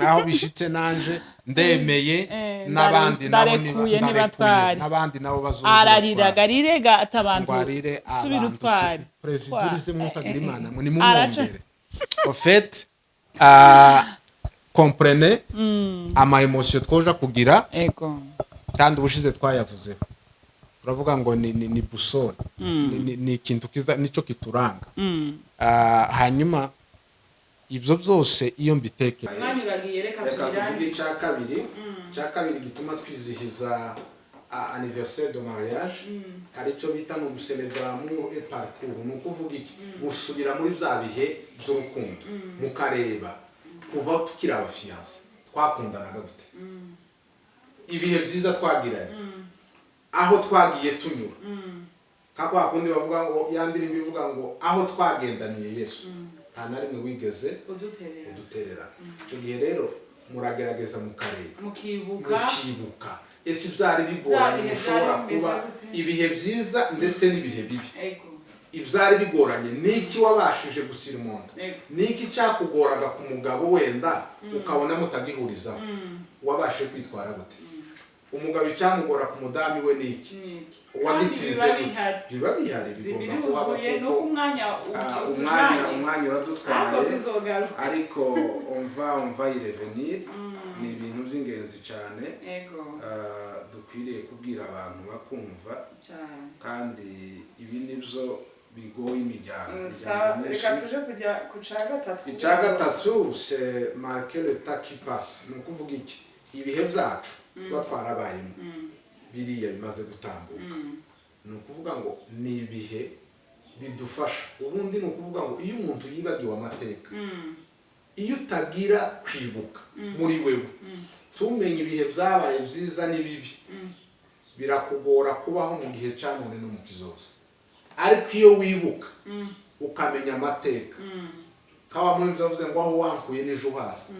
aho bishitse nanje ndemeye, n'abandi nabo ndarekuye, ndarekuye, nibatware." n'abandi nabo bazoza Arariraga, batware." arirega ati abantu Ngo arire, subira abantu utware. uti, perezida urize, mwuka agira Imana ngo Araca. nimumwongere. Au fait, comprenez ama émotion twoja kugira. Kandi ubushize twayavuzeho, turavuga ngo ni boussole, ni ikintu kiza nicyo kituranga. Hanyuma ibyo byose iyo mbitekera, Umwanya uragiye, reka reka tuvuge tubirangize. Icya kabiri gituma twizihiza anniversaire de mariage, hari icyo bita ni ugucelebra amour et parcours. Ni ukuvuga iki? Gusubira muri bya bihe by'urukundo, mukareba kuva tukiri abafiancés twakundanaga gute, ibihe byiza twagiranye, aho twagiye tunyura, nka kwa kundi bavuga ngo ya ndirimbo ivuga ngo aho twagendaniye Yesu nta na rimwe wigeze uduterera. Uduterera. Icyo gihe rero muragerageza mukareba, mukibuka, mukibuka ese byari bigoranye, Bya bihe mushobora byari bimeze kuba gute? ibihe byiza ndetse n'ibihe bibi. Ibyari bigoranye, niki wabashije gusurmonta? Niki cyakugoraga ku mugabo, wenda ukabona mutagihurizaho, wabashije kwitwara gute? Umugabo icyamugora ku mudamu we ni iki? Ni iki? Uwagitsinze Kandi biba gute? bihari. Biba bihari, bigomba kuhaba. Biruzuye Kuko nuko umwanya umwanya utujanye, umwanya ariko uradutwaye, tuzogaruka. Ariko on va y revenir. Ni ibintu by'ingenzi cyane dukwiriye kubwira abantu bakumva. Cyane. Kandi ibi nibyo bigoye imiryango, Sawa. imiryango Reka myinshi. tuje kujya ku ca gatatu. Icya gatatu, c'est marquer le temps qui passe. Ni ukuvuga iki? Ibihe byacu tuba twarabayemo, biriya bimaze gutambuka, ni ukuvuga ngo ni ibihe bidufasha. Ubundi ni ukuvuga ngo iyo umuntu yibagiwe amateka, iyo utagira kwibuka muri wewe, tumenye ibihe byabaye byiza n'ibibi, birakugora kubaho mu gihe cya none no mu kizoza. Ariko iyo wibuka, ukamenya amateka, kaba muri byo bavuze ngo aho wankuye n'ejo hasi,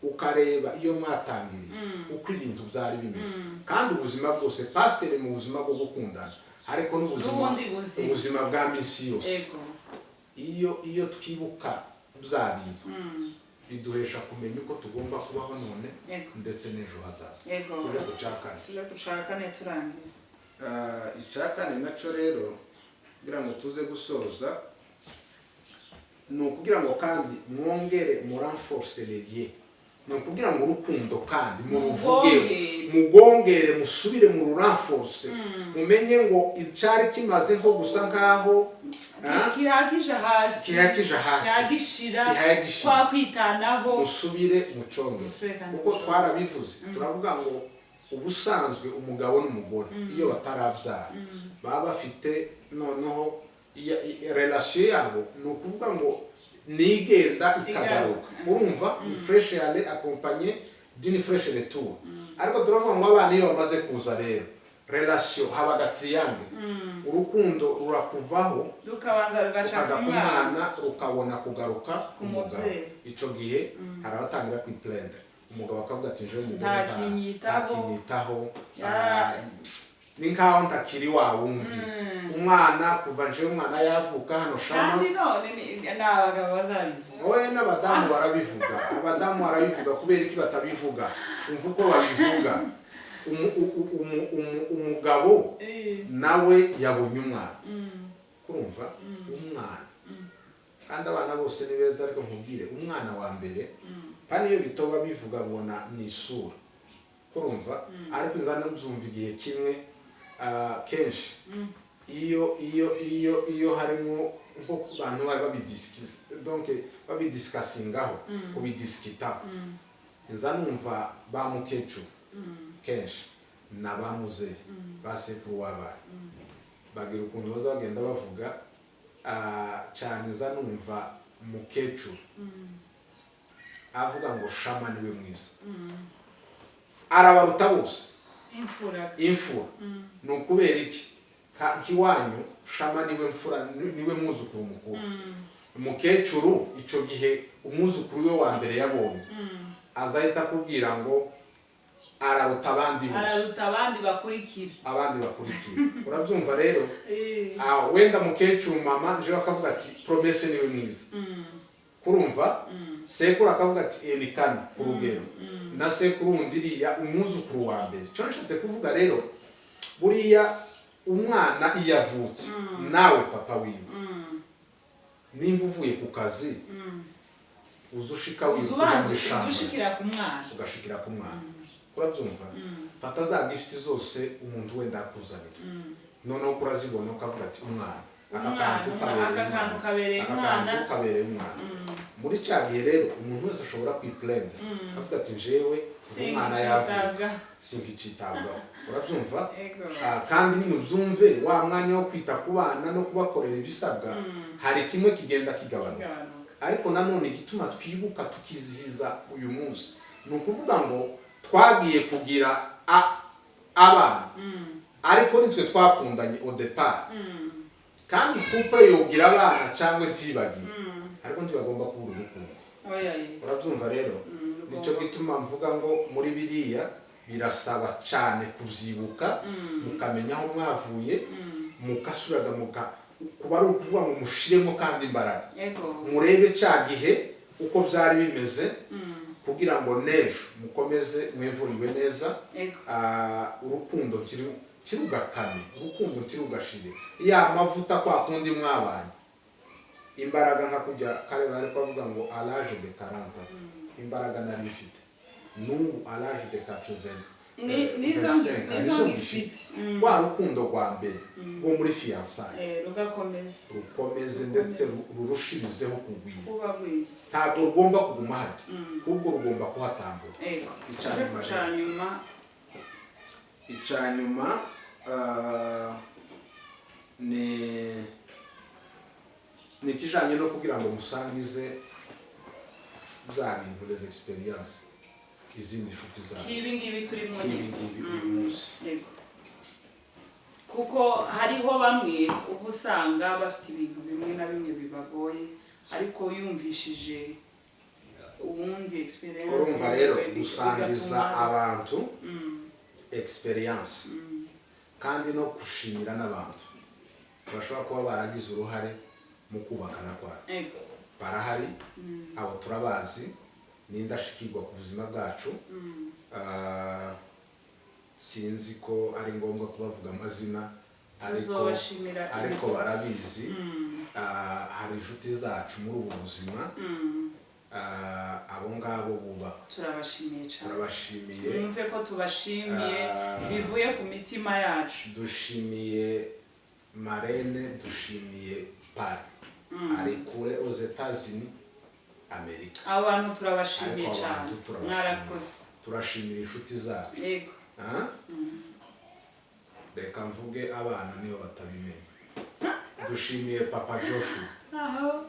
ukareba iyo mwatangiriye, uko ibintu byari bimeze, kandi ubuzima bwose pasere mu buzima bwo gukundana, ariko n'ubuzima N'ubundi buzima. Ubuzima bwa minsi yose, iyo twibuka bya bintu, biduhesha kumenya uko tugomba kubaho none ndetse n'ejo hazaza. Tujye ku cya kane. Tuje ku ca kane turangiza. Icya kane nacyo rero, kugira ngo tuze gusoza, ni ukugira ngo kandi mwongere murenforce les liens. Ni ukugira ngo urukundo kandi muruvugeho, Mugongere. Mugongere, musubire mu rurenforce, mumenye ngo icyari kimaze nko gusa nkaho Kihagije hasi. Kihagije hasi. Kihagishira. Kihagishira. Kwa kwitanaho. Musubire mucongere. Musubire kandi Kuko mucongere. twarabivuze, turavuga ngo ubusanzwe umugabo n'umugore iyo batarabyara baba bafite noneho relation yabo, ni ukuvuga ngo nigenda ikagaruka. Urumva ni flèche aller accompagnée d'une flèche retour. Ariko turavuga ngo abana iyo bamaze kuza rero, relation habaga triangle, urukundo rurakuvaho, Rukabanza rugaca rukaga ku ku mwana, mwana, rukabona kugaruka ku Ku mugabo. mubyeyi. Ico gihe hari abatangira kwiplaindre, umugabo akavuga ati: "Njewe umugore Ntakinyitaho. Ntakinyitaho. Ni nkaho ntakiri wa wundi." Umwana, kuva njewe umwana yavuka hano shama. Kandi none ni abagabo bazabivuga. Wowe n'abadamu barabivuga, abadamu barabivuga. Kubera iki batabivuga? Umva uko babivuga. Umugabo nawe yabonye umwana, kurumva umwana, kandi abana bose ni beza, ariko nkubwire umwana wa mbere kandi iyo bitoba bivuga bona ni isura, kurumva. Ariko nza nabyumva igihe kimwe, kenshi iyo harimo nko ku bantu bari donc babidiscussingaho, kubidiscutaho, nza numva ba mukecuru kenshi na ba muzehe, ba sekuru w'abana, bagira ukuntu bazagenda bavuga cyane. Nza numva mukecuru avuga ngo Shama niwe mwiza, arabaruta bose. Imfura. Imfura. Ni ukubera iki? Nk'iwanyu Shama niwe mfura, niwe mwuzukuru mukuru. Umukecuru icyo gihe umwuzukuru we wa mbere yabonye, azahita akubwira ngo araruta abandi bose. Araruta abandi bakurikira. Abandi bakurikira. Urabyumva rero? Wenda mukecuru, mama njewe akavuga ati: "Promesse niwe mwiza." Kurumva sekuru akavuga ati: "Elikana." Ku rugero na sekuru wundi iriya umwuzukuru wa mbere. Cyo nshatse kuvuga rero, buriya umwana iyo avutse, nawe papa wiwe, nimba uvuye ku kazi, uza ushika Uza wiruka ubanza uja mu ishamba, ushikira ku mwana. Ugashikira ku mwana. Urabyumva? Fata za gift zose umuntu wenda akuzanira, noneho kurazibona ukavuga ati: "Umwana, aka Umwana, kantu kabereye aka kantu umwana, kabereye aka umwana." kantu kabereye umwana. Muri cya gihe rero umuntu wese ashobora kwiplaindre akavuga ati: "Njewe kuva umwana yavuka Sinkicitabwa. sinkikitabwaho." Urabyumva? Ego. Kandi nyine ubyumve, wa mwanya wo kwita ku bana no kubakorera ibisabwa, hari kimwe kigenda kigabanuka. Kigabanuka. Ariko nanone igituma twibuka tukizihiza uyu munsi, ni ukuvuga ngo twagiye kugira abana, ariko nitwe twakundanye au départ. Kandi couple yogira abana cyangwa ntibagire, ariko ntibagomba kubura urukundo. Oya ye. Urabyumva rero? Nicyo gituma mvuga ngo muri biriya birasaba cyane kubyibuka, mukamenya aho mwavuye, mukasubiraga muka kuba ari ukuvuga ngo mushiremo kandi imbaraga, Ego. murebe cya gihe uko byari bimeze. Ku Kugira ngo n'ejo mukomeze mwevuriwe neza. Urukundo ntirugakame, urukundo ntirugashire, ya mavuta kwa kundi mwabanye imbaraga, nka kujya kare bari kuvuga ngo à l'âge de 40 imbaraga nari mfite, n'ubu à l'âge de 80 Nizo nizo ngifite. ngifite. Rwa rukundo rwa mbere rwo muri fiançailles Rugakomeza. Rukomeze, ndetse rurushirizeho kugwira. Kuba rwiza. Ntabwo rugomba kuguma hajya, ahubwo rugomba kuhatambuka. Icya nyuma Icya rero. nyuma. Icya nyuma ni ikijanye no kugira ngo musangize bya bintu, les expériences, izindi nshuti zanyu. Nk'ibi ngibi turimo nk'ibi nyine. ngibi uyu munsi. Yego. Kuko hariho bamwe uba usanga bafite ibintu bimwe na bimwe bibagoye, ariko yumvishije ubundi experience Urumva rero, yiwe gusangiza bigatuma- abantu experience, kandi no gushimira n'abantu bashobora kuba baragize uruhare mu kubakana kwayo. Barahari, abo turabazi, ni indashikirwa ku buzima bwacu. Sinzi ko ari ngombwa kubavuga amazina, ariko Tuzobashimira ariko inbox. barabizi. Hari inshuti zacu muri ubu buzima. Abo ngabo bubahwe. Turabashimiye cyane. Turabashimiye. Mwumve ko tubashimiye bivuye ku mitima yacu. Dushimiye marraine, dushimiye parrain ari kure, aux États-Unis, Amerika. Abo bantu turabashimiye Ariko cyane. abantu turabashimiye. Mwarakoze. Turashimira inshuti zacu. Ah? Reka mvuge abana niyo batabimenya. Dushimiye papa Joshua. Aho.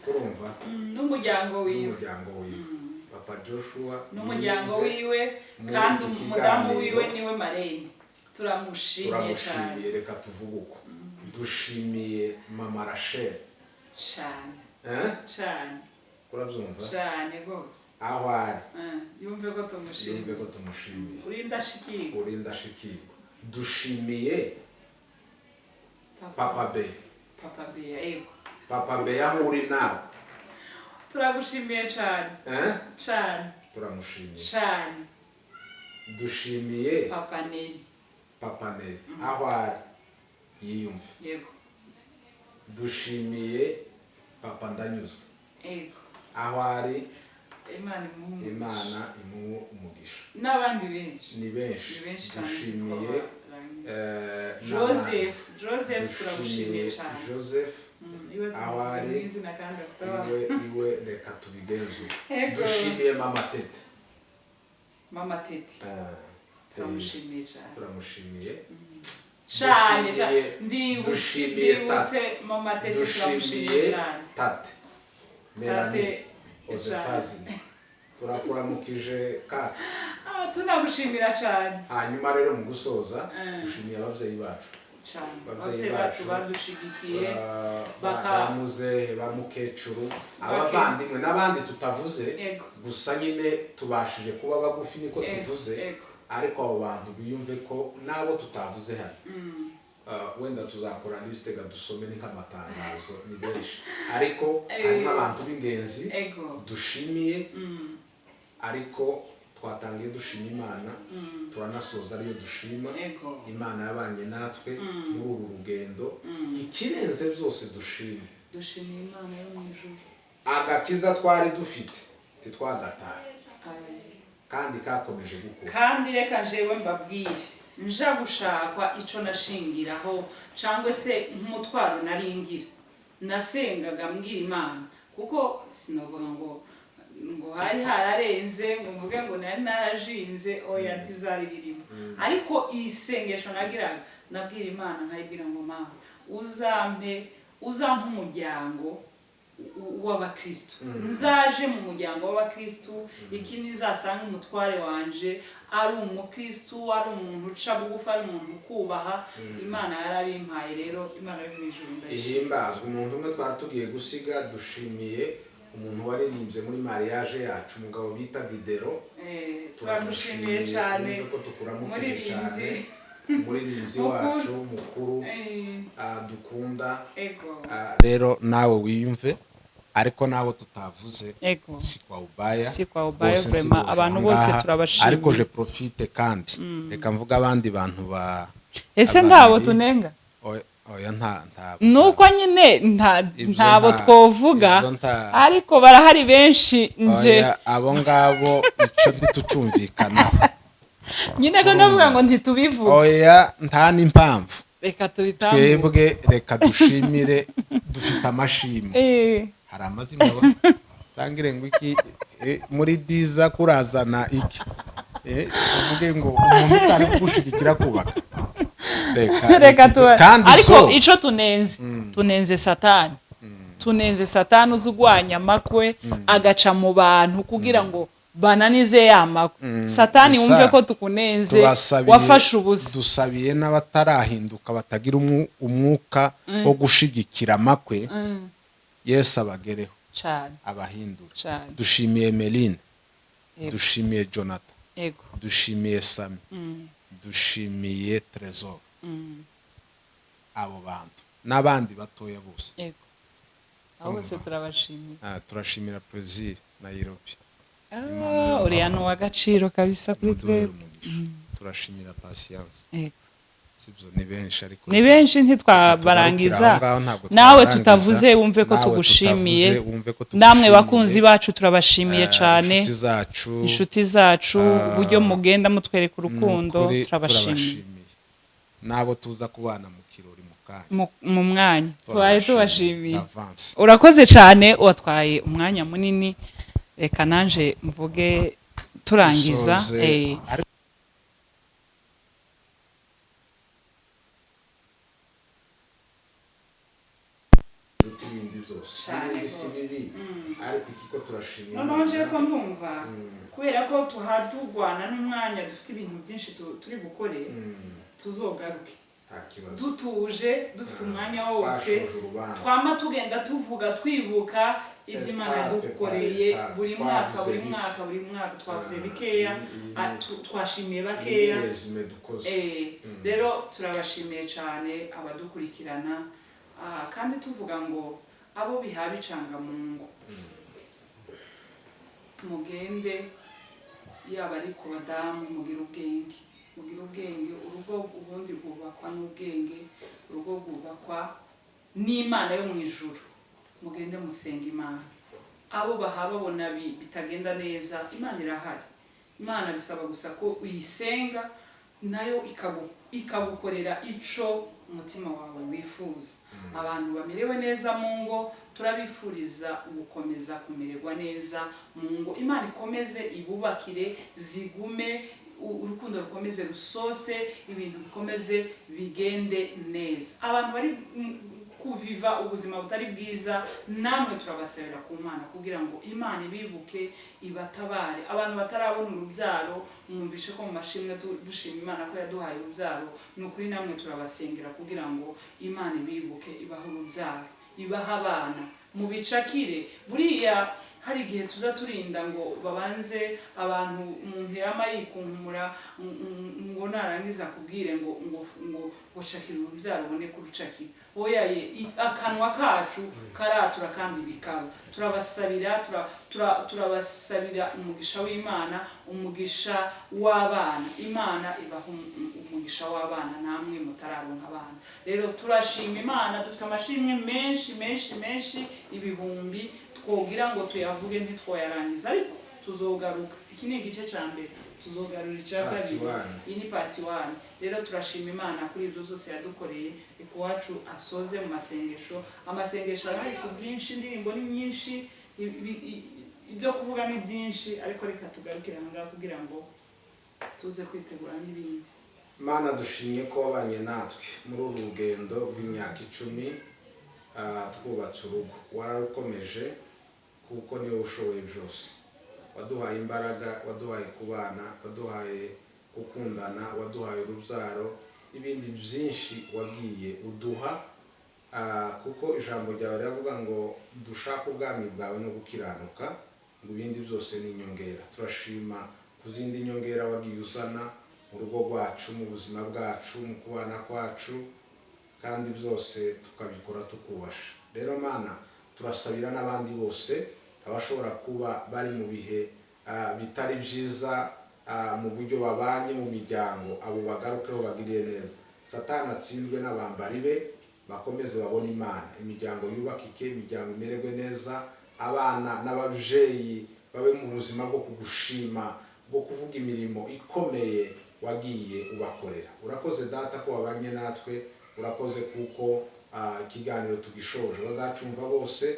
Urumva? N'umuryango wiwe. N'umuryango wiwe, papa Joshua N'umuryango yumve wiwe. muri Kandi iki umudamu kiganiro. wiwe niwe marraine, turamushimiye cyane. Turamushimiye. Reka tuvuge uko dushimiye mama Rachel. Cyane. Eh? Cyane. Urabyumva? Cyane rwose. Aho ari Yumve ko tumushimiye. Yumve ko tumushimiye. Uri indashikirwa. Uri indashikirwa. Dushimiye papa Be. Papa Beya, yego. Papa Be, aho uri nawe. Turagushimiye cyane. Eh? Cyane. Turamushimiye. Cyane. Dushimiye papa Neri. Papa Neri, aho ari yiyumve. Dushimiye papa Ndanyuzwe. Aho ari. Imana imuhe umugisha. Imana imuhe umugisha. N'abandi benshi. Ni benshi. Ni benshi cyane. Dushimiye Twabarangiza. n'abandi. Joseph, Joseph, turagushimiye Dushimiye cyane. Joseph. Iwe Aho tumuzi ari. mu izina kandi afite abana. Iwe reka tubigenzure. Dushimiye mama Tete. Mama Tete. Turamushimiye cyane. Turamushimiye. Cyane cyane. Dushimiye Ndibutse dushimiye ndibutse Tate. mama Tete, turamushimiye Dushimiye cyane. Tate Melanie Tate aux cyane. États-Unis, turakuramukije kaka. Tunagushimira cyane. Hanyuma rero mu gusoza, dushimiye ababyeyi bacu. Cyane. Ababyeyi Ababyeyi bacu bacu. badushigikiye. Ba muzehe, ba mukecuru, abavandimwe n'abandi tutavuze. Gusa nyine tubashije kuba bagufi, niko tuvuze. Ariko abo bantu biyumve ko n'abo tutavuze hano, wenda tuzakora liste ga dusome, ni nk'amatangazo, ni benshi, ariko harimo abantu b'ingenzi dushimiye. Ariko twatangiye dushima Imana, turanasoza ariyo dushima. Imana yabanye natwe muri uru rugendo. Ikirenze byose dushima, Dushimiye Imana yo mu ijuru. agakiza twari dufite ntitwagataye, Aye. kandi kakomeje gukura. Kandi reka njewe mbabwire, nja gushakwa, ico nashingiraho cyangwa se nk'umutwaro naringira, nasengaga mbwira Imana, kuko sinovuga ngo hari hararenze, ngo mvuge ngo nari narajinze, oya, ntibyari birimo. Ariko iyi sengesho nagiraga, nabwira Imana, nkayibwira ngo: "Mana, uzampe umuryango w'abakristu, nzaje mu muryango w'abakristu. Ikindi, nzasanga umutware wanje ari umukristu, ari umuntu uca bugufi, ari umuntu ukubaha." Imana yarabimpaye rero. Imana yo mu ijuru ndayishima. Ihimbazwa. Umuntu umwe twari tugiye gusiga, dushimiye umuntu waririmbye muri mariage yacu, umugabo bita Didero. Turamushimiye cyane. Wumve ko tukuramukije Umuririmbyi. cyane, umuririmbyi Mukuru. wacu mukuru, dukunda. Rero nawe wiyumve. Ariko nabo tutavuze si kwa ubaya, si kwa ubaya vraiment, abantu bose turabashimiye. Ariko je profite kandi reka mvuga abandi bantu ba ese ntabo tunenga. Oya nta nuko nyine ntabo twovuga, ariko barahari benshi nje abo ngabo ico ntitucumvikana nyine ko ndavuga ngo ntitubivuga. Oya nta n'impamvu, reka tubitambuke twebwe, reka dushimire, dufite amashimwe. Hari amazina tangire ngo iki muri diza kurazana iki uvuge ngo umuntu utari kugushigikira kubaka. Reka tuba, ariko ico tunenze tunenze Satani, tunenze Satani uzugwanya amakwe agaca mu bantu kugira ngo bananize ya makwe. Satani wumve ko tukunenze, wafashe ubusa. Dusabiye n'abatarahinduka batagira umwuka wo gushigikira amakwe, Yesu abagereho cyane, abahindura. Dushimiye Meline, dushimiye Jonathan, dushimiye Sami, dushimiye Trésor, abo bantu n'abandi batoya bose. Abo bose turabashimiye. Turashimira Plaisir Nairobi, uriya ni uw'agaciro kabisa kuri twebwe. Turashimira Patience. Sibyo, ni benshi, ariko ni benshi ntitwabarangiza. Nawe tutavuze wumve ko tugushimiye, namwe bakunzi bacu turabashimiye cyane, inshuti zacu, uburyo mugenda mutwereka urukundo turabashimiye. Nabo tuza kubana mu kirori mu mwanya tubaye tubashimiye. Urakoze cyane, watwaye umwanya munini, reka nanje mvuge turangiza. Noneho nje ko ndumva kubera ko tuhadugwana n'umwanya, dufite ibintu byinshi turi bukore, tuzogaruke dutuje, dufite umwanya wose, twama tugenda tuvuga twibuka ibyo Imana yadukoreye buri mwaka, buri mwaka, buri mwaka. Twavuze bikeya, twashimiye bakeya. Rero turabashimiye cyane abadukurikirana, kandi tuvuga ngo abo biha bicanga mu ngo mugende, yaba ari ku badamu, mugire ubwenge, mugire ubwenge. Urugo ubundi rwubakwa n'ubwenge, urugo rwubakwa n'Imana yo mu ijuru. Mugende musenga Imana. Abo bahababona bitagenda neza, Imana irahari. Imana bisaba gusa ko uyisenga nayo ikagukorera ico umutima wawe wifuza. Abantu bamerewe neza mu ngo turabifuriza gukomeza kumererwa neza mu ngo. Imana ikomeze ibubakire, zigume, urukundo rukomeze rusose, ibintu bikomeze bigende neza. Abantu bari kuviva ubuzima butari bwiza, namwe turabasabira ku Mana kugira ngo Imana ibibuke, ibatabare. Abantu batarabona urubyaro, mwumvishe ko mu mashimwe dushima Imana ko yaduhaye urubyaro, ni ukuri namwe turabasengera kugira ngo Imana ibibuke, ibahe urubyaro, ibahe abana, mubicakire. Buriya hari igihe tuza turinda ngo babanze abantu, umuntu yama yikunkumura ngo narangiza kubwire ngo ngo ngo ngo urubyaro ubone kurucakira. Oya, akanwa kacu karatura kandi bikaba. Turabasabira, turabasabira umugisha w'Imana, umugisha w'abana. Imana ibaha umugisha w'abana namwe mutararonka abana. Rero turashima Imana, dufite amashimwe menshi menshi menshi, ibihumbi twogira ngo tuyavuge ntitwoyarangiza, ariko tuzogaruka. Iki ni igice cya mbere, tuzogarura icya kabiri. Iyi ni part 1. Rero turashima Imana kuri ibyo zose yadukoreye. Ikuwacu asoze mu masengesho. Amasengesho arahari ku bwinshi, indirimbo ni nyinshi, ibyo kuvuga ni byinshi, ariko reka tugarukire aha ngaha kugira ngo tuze kwitegura n'ibindi. Mana, dushimye ko wabanye natwe muri uru rugendo rw'imyaka 10 twubatse urugo. Wararukomeje kuko niwe ushoboye byose. Waduhaye imbaraga, waduhaye kubana, waduhaye gukundana, waduhaye urubyaro, n'ibindi byinshi wagiye uduha, kuko ijambo ryawe riravuga ngo dushake ubwami bwawe no gukiranuka, ngo ibindi byose ni inyongera. Turashima ku zindi nyongera wagiye uzana mu rugo rwacu, mu buzima bwacu, mu kubana kwacu, kandi byose tukabikora tukubasha. Rero Mana, Turasabira n'abandi bose abashobora kuba bari mu bihe bitari byiza mu buryo babanye mu miryango, abo bagarukeho bagiriye neza. Satani atsindwe n'abambari be, bakomeze babone Imana, imiryango yubakike, imiryango imererwe neza, abana n'ababyeyi babe mu buzima bwo kugushima, bwo kuvuga imirimo ikomeye wagiye ubakorera. Urakoze Data ko wabanye natwe, urakoze kuko ikiganiro tugishoje bazacumva bose.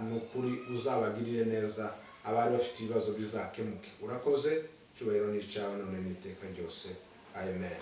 Ni ukuri uzabagirire neza, abari bafite ibibazo bizakemuke. Urakoze, icyubahiro ni icyawe none n'iteka ryose, amen.